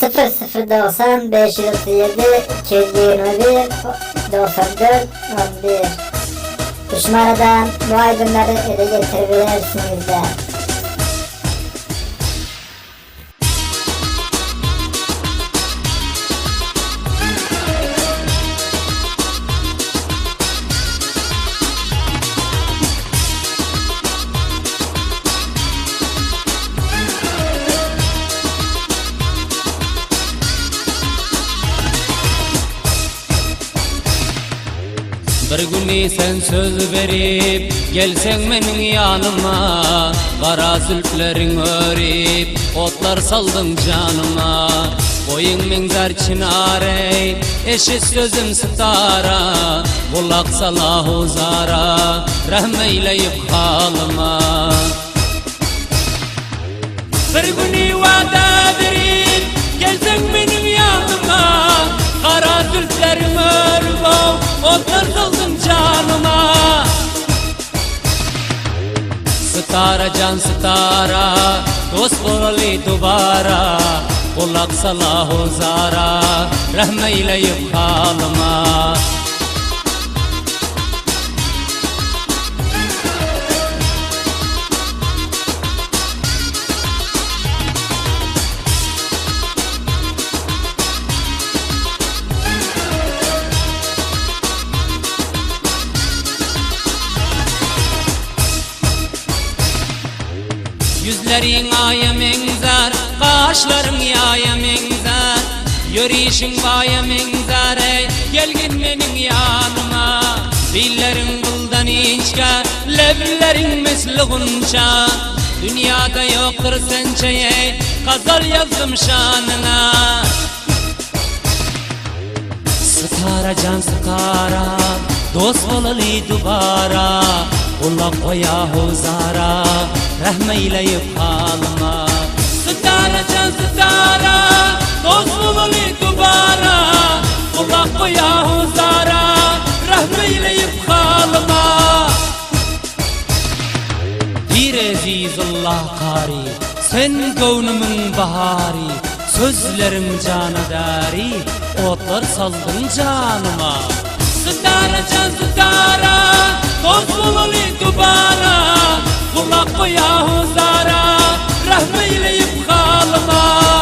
0 0 90 537 221 94 11 Şu numaradan bu aýdymlary ele getirebilersiňizler. Bir güni sen söz berip gelseň meniň ýanyma Gara zülpleriň örüp otlar saldyň janyma Boýuň meňzär çynary eşit sözüm sytara Gulak sal ahu-zara rehm eýleýip halyma Bir güni wada berip gelseň meniň ýanyma Gara zülpleriň örüp otlar saldyň janyma Sytara jan sytara dost bolaly dubara Gulak sal ahu-zara rehm eýleýip halyma. Ýüzleriň aýa meňzär, gaşlaryň ýaýa meňzär, Ýörişiň baýa meňzär, eý, gelgin meniň ýanyma. Billeriň gyldan inçge, lebleriň misli gunça, Dünýäde ýokdur sençe, eý, gazal ýazdym şanyňa. Sytara jan sytara, dost bolaly dubara, Gulak goýa huzara, rehm eýleýip halyma. Sytara jan sytara, dost bolaly dubara, Gulak goýa huzara, rehm eýleýip halyma. Pir Ezizullah kary, sen göwnümiň bahary, Sözleriň jana däri, otlar saldyň janyma. Sytara jan sytara, dost bolaly dubara, Gulak goýa huzara, rehm eýleýip halyma.